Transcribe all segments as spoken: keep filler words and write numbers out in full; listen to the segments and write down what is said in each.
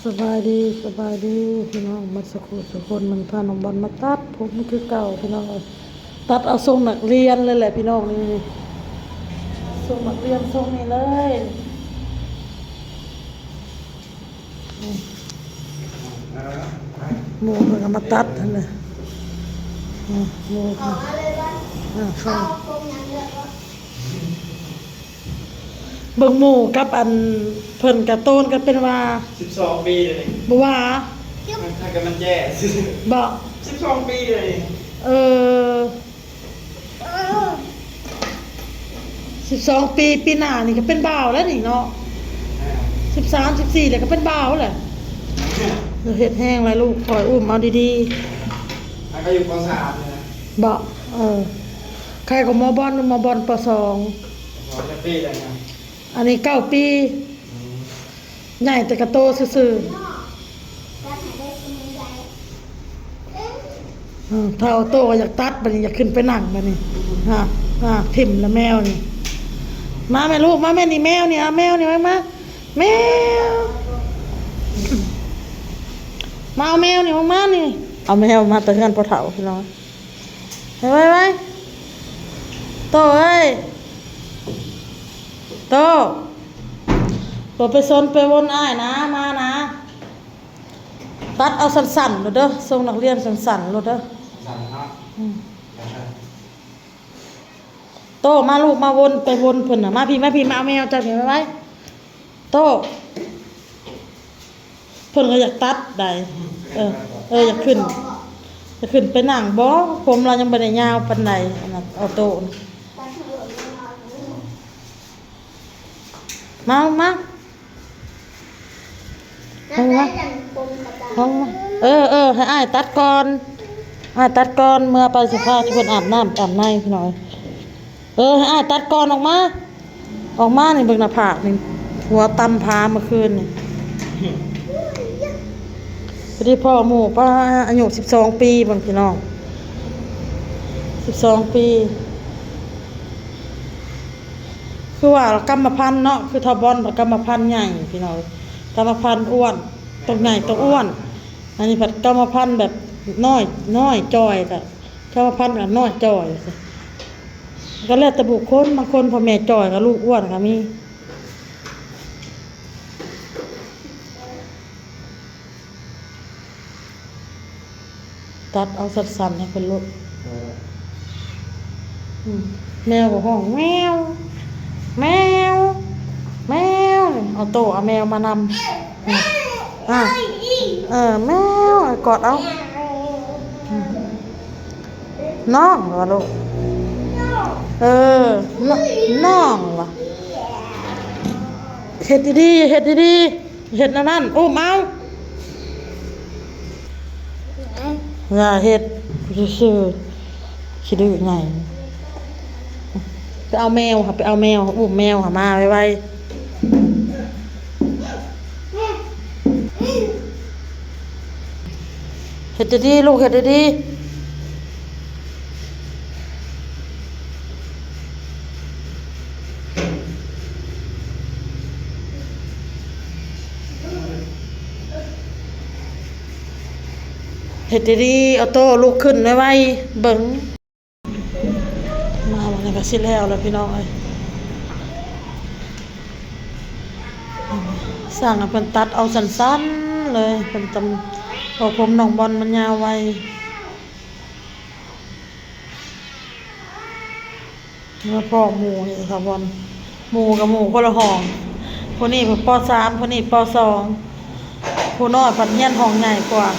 สบายดี สบายดีพี่น้อง หมดสุขุสุคน มันพาน้องบอลมาตัดผมคือเก่าพี่น้องเอ้ย ตัดเอาทรงนักเรียนเลยแหละพี่น้อง นี่ ทรงนักเรียนทรงนี้เลย นี่ หมู่เพิ่นก็มาตัดหั่นน่ะ อืม หมู่เพิ่น อ่า ค่ะ เบิ่งหมู่กับอันเพิ่นกะโตนกันเป็นว่า สิบสองปีเลยนี่ บ่ว่า ถ้ากันมันแย่ บ่ สิบสองปีเลยนี่ เออ สิบสองปี ปีหน้านี่ก็เป็นบ่าวแล้วนี่เนาะ อ่า สิบสาม สิบสี่ แล้วก็เป็นบ่าวแล้ว เฮ็ดแฮงหลายลูก คอยอุ้มเอาดีๆ แล้วก็อยู่ ป.สาม เลยนะ บ่ เออ ใครก็ ม.บอล ม.บอล ป.สอง อ๋อ จะปีอะไรนะ อันนี้ เก้าปี อืม ใหญ่แต่กะโตซื่อๆ อืม ถ้าเอาโตก็อยากตัด บัดนี้อยากขึ้นไปนั่ง บัดนี้ ฮะ ฮะ ถิ่มละแมวนี่ มาแม่ลูก มาแม่นี่ แมวนี่ เอาแมวนี่ไว้มา แมว มาเอาแมวนี่ออกมานี่ เอาแมวมาแต่เฮือนพ่อเฒ่าพี่น้อง ไว้ไว้ไว้ โตเอ้ย โต โตไปซนไปวนอ้ายนะ มานะ ตัดเอาสั้นๆโลดเด้อ ทรงนักเรียนสั้นๆโลดเด้อ สั้นเนาะ อืม โตมาลูก มาวนไปวนเพิ่นน่ะ มาพี้ มาพี้ มาเอาแมวเจ้าพี้ ไว้ไว้ โต เพิ่นก็อยากตัดได้ เออ เออ อยากขึ้น อยากขึ้นไปนั่งบ่ ผมเรายังบ่ได้ยาวปานใด อันนั้น เอาโตน่ะ มา มา ลงมา ลงมา เออ เออ ให้อ้ายตัดก่อน อ้ายตัดก่อน เมื่อไปสิพาทุกคนอาบน้ำอาบในพี่น้อง เออ ให้อ้ายตัดก่อน ออกมา ออกมานี่ เบิ่งหน้าผากนี่ หัวตำผาเมื่อคืนนี่ พอดีพ่อหมู่ ป้า อายุ สิบสองปี เบิ่งพี่น้อง สิบสองปี คือว่ากรรมพันธุ์เนาะ คือทาบอนกรรมพันธุ์ใหญ่พี่น้อง กรรมพันธุ์อ้วน ต้องใหญ่ต้องอ้วน อันนี้ผัดกรรมพันธุ์แบบน้อย น้อยจ่อย กะกรรมพันธุ์กะน้อยจ่อย ก็แล้วแต่บุคคล บางคนพ่อแม่จ่อยกะลูกอ้วนกะมี ตัดเอาสั้นๆให้เพิ่นโลด เออ อืม แมวก็ฮ้อง แมว แมว แมว เอาโตเอาแมวมานำ อืม อ่ะ เออ แมว กอดเอา อืม น้องวะลูก เออ น- น้องวะ เฮ็ดดีๆ เฮ็ดดีๆ เฮ็ดอันนั้น อุ้มเอา อย่าเฮ็ดซื่อๆ ขี้ดื้อไง ไปเอาแมวค่ะ ไปเอาแมว อุ้มแมวค่ะ มาไวๆ เฮ็ดดีๆ ลูก เฮ็ดดีๆ เฮ็ดดีๆ ออโต้ ลุกขึ้นไวๆ เบิ่ง มาวันนี้ก็สิแล้วแล้วพี่น้องเอ้ย สั่งให้เพิ่นตัดเอาสั้นๆ เลย เพิ่นตำ เอาผมน้องบอลมันยาวไว เมื่อพ้อหมู่นี่สะบอน หมู่กับหมู่คนละห้อง ผู้นี้ ป.สาม ผู้นี้ ป.สอง ผู้น้อยผัดเฮียนห้องใหญ่กว่า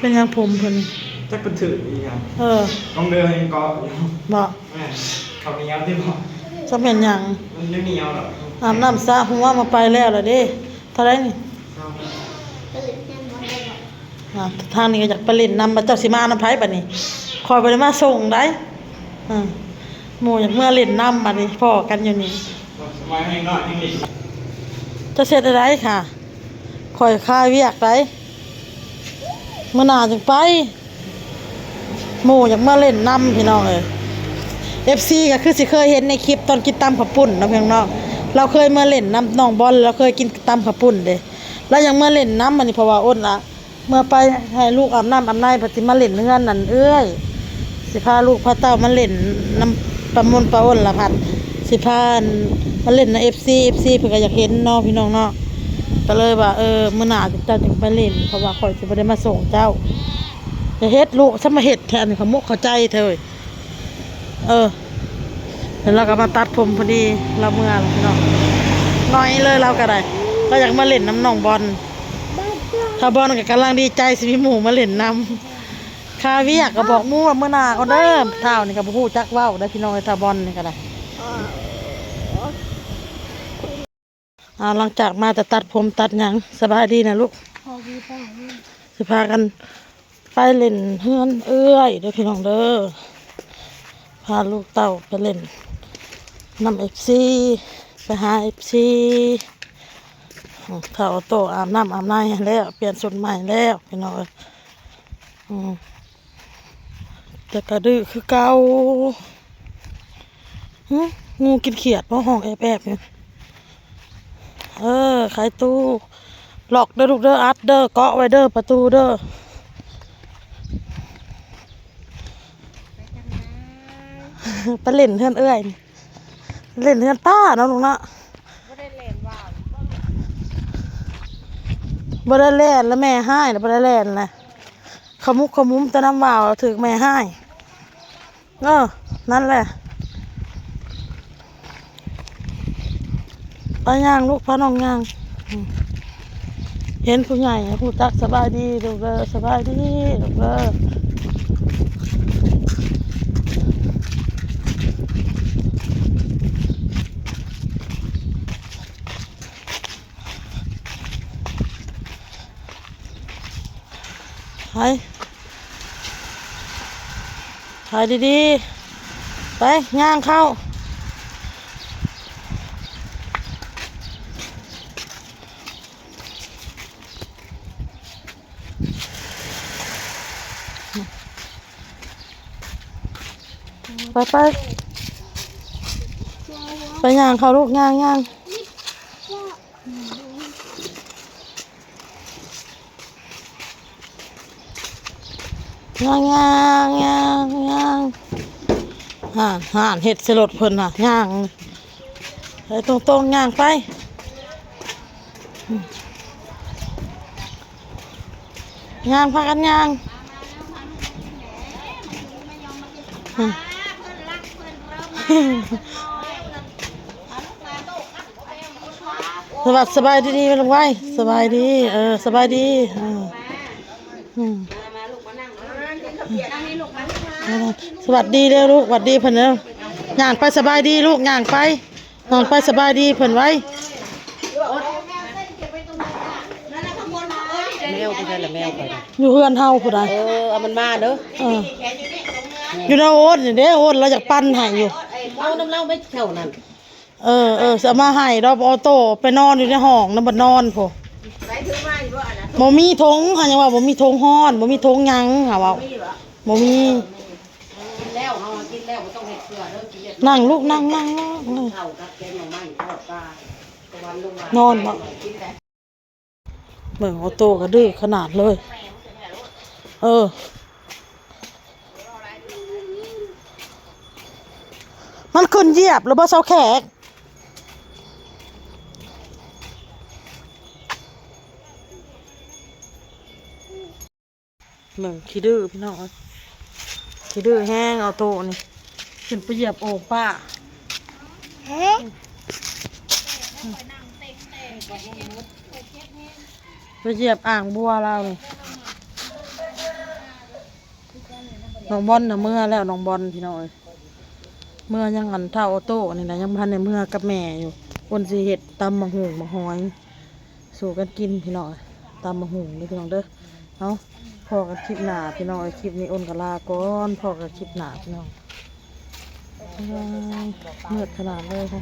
เป็นหยังผมเพิ่น จักเพิ่นถืออีหยัง เออ ต้องเดินยังเกาะอยู่ บ่ แม่น เขาเหนียวที่บ่ จะเป็นหยัง มันไม่เหนียวหรอก อาบน้ำสระหัวมาไปแล้วล่ะเด้ เท่าไหร่นี่ เศร้า อ่า ทางนี้ก็อยากไปเล่นนำ บัดเจ้าสิมานำไผบัดนี้ ข้อยบ่ได้มาส่งได้ อ่า หมู่อยากเมือเล่นนำบัดนี้ พ้อกันอยู่นี่ สมัยแห้งน้อยแห้งหลี จะเสร็จอะไรค่ะ ข้อยคาเวียกได มื้อหน้าจึงไป หมู่อยากมาเล่นนำพี่น้องเอ้ย เอฟซี ก็คือสิเคยเห็นในคลิปตอนกินตำข้าวปุ้นเนาะพี่น้องเนาะ เราเคยมาเล่นนำน้องบอล เราเคยกินตำข้าวปุ้นเด้ เรายังมาเล่นนำอันนี้เพราะว่าอ้นละ เมื่อไปให้ลูกอาบน้ำอาบใน พัดสิมาเล่นเฮือนนั่นเอื้อย สิพาลูกพาเต้ามาเล่นนำปะมนปะอ้นละพัด สิพามาเล่นนะ เอฟซี เอฟซี เพิ่นก็อยากเห็นเนาะพี่น้องเนาะ ก็เลยว่า เออ มื้อหน้าเจ้าจึงไปเล่น เพราะว่าข้อยสิบ่ได้มาส่งเจ้า จะเฮ็ดลูก ซะมาเฮ็ดแทนขมุกเข้าใจเถอะ เออ แล้วเราก็มาตัดผมพอดี เราเมื่อแล้วพี่น้อง น้อยเลยเราก็ได้ เราอยากมาเล่นนำน้องบอล ถ้าบอลก็กำลังดีใจสิมีหมู่มาเล่นนำ คาเวียกก็บอกหมู่ว่ามื้อหน้าก็เด้อ ท้าวนี่ก็บ่ฮู้จักเว้าได้พี่น้องเอ้ย ท้าวบอลนี่ก็ได้ อ่า หลังจากมาแต่ตัดผมตัดหยัง สบายดีนะลูก พอดีป่ะ สิพากันไปเล่นเฮือนเอื้อยเด้อพี่น้องเด้อ พาลูกเต้าไปเล่นนำ เอฟซี ไปหา เอฟซี ถ้าออโต้อาบน้ำอาบในให้แล้ว เปลี่ยนชุดใหม่แล้วพี่น้องเอ้ย อืม แต่ก็ดื้อคือเก่า หึ งูกินเขียดบ่ ห้องแอบๆอยู่ เออ ไขตู้ ล็อกเด้อลูกเด้อ อัดเด้อ เกาะไว้เด้อ ประตูเด้อ ไปเล่นเฮือนเอื้อย เล่นเฮือนป้าเนาะลูกเนาะ บ่ได้เล่นว่าว บ่ได้เล่นแล้วแม่ฮ้ายแล้ว บ่ได้เล่นแล้ว ขมุกขมุมแต่นำว่าว ถืกแม่ฮ้าย เออ นั่นแหละ ไปย่างลูก พาน้องย่าง อืม เห็นผู้ใหญ่ฮู้จัก สบายดีลูกเด้อ สบายดีลูกเด้อ ไป ถ่ายดีๆ ไป ย่างเข้า ไปไป ไปย่างเข้าลูก ย่างย่าง ย่างย่างย่างย่าง ห่านห่านเฮ็ดใส่รถเพิ่นน่ะ ย่าง ไปตรงๆ ย่างไป ย่าง พากันย่าง สวัสดี สบายดี ลุงไว้ สบายดี เออ สบายดี เออ อืม สวัสดีเด้อลูก สวัสดีเพิ่นเด้อ ย่างไป สบายดีลูก ย่างไป ย่างไป สบายดีเพิ่นไว้ แมวผู้ใดล่ะ แมวไปน่ะ อยู่เฮือนเฮาผู้ใด เออ เอามันมาเด้อ เออ อยู่ในโอ๊ตนี่เด้ โอ๊ตเราอยากปั่นให้อยู่ เอาน้ำเหล้าไม่แถวนั้น เออ เออ สิเอามาให้ดอก ออโต้ไปนอนอยู่ในห้องนำ บัดนอนพุ้น ไปถือมาอยู่บ่อันนั้น บ่มีถุง หายังว่าบ่มีถุงฮ้อน บ่มีถุงหยัง หาว่า มีบ่ บ่มี กินแล้ว เฮากินแล้ว บ่ต้องเฮ็ดเพื่อเด้อ กินเฮ็ด นั่งลูก นั่ง นั่ง นั่ง นั่ง ข้าวกับแกงหน่อไม้ ทอดปลา ตะวันลงมานอนบ่ กินแล้ว เบิ่ง ออโต้ก็ดื้อขนาดเลย เออ มันขึ้นเหยียบแล้วบ่ เซาแขก เบิ่ง ขี้ดื้อพี่น้องเอ้ย ขี้ดื้อแฮง ออโต้นี่ ขึ้นไปเหยียบโอ่งป้า ไปเหยียบอ่างบัวลาวนี่ น้องบอลน่ะเมือแล้ว น้องบอลพี่น้องเอ้ย เมือยัง อันท้าวออโต้นี่นะ ยังบ่ทันได้เมือกับแม่อยู่ เพิ่นสิเฮ็ดตำบักหุ่งบักหอย สู่กันกินพี่น้องเอ้ย ตำบักหุ่งเด้อพี่น้องเด้อ เอา พ้อกันคลิปหน้าพี่น้องเอ้ย คลิปนี้อ้นก็ลาก่อน พ้อกันคลิปหน้าพี่น้อง บ๊ายบาย มืดขนาดเลยค่ะ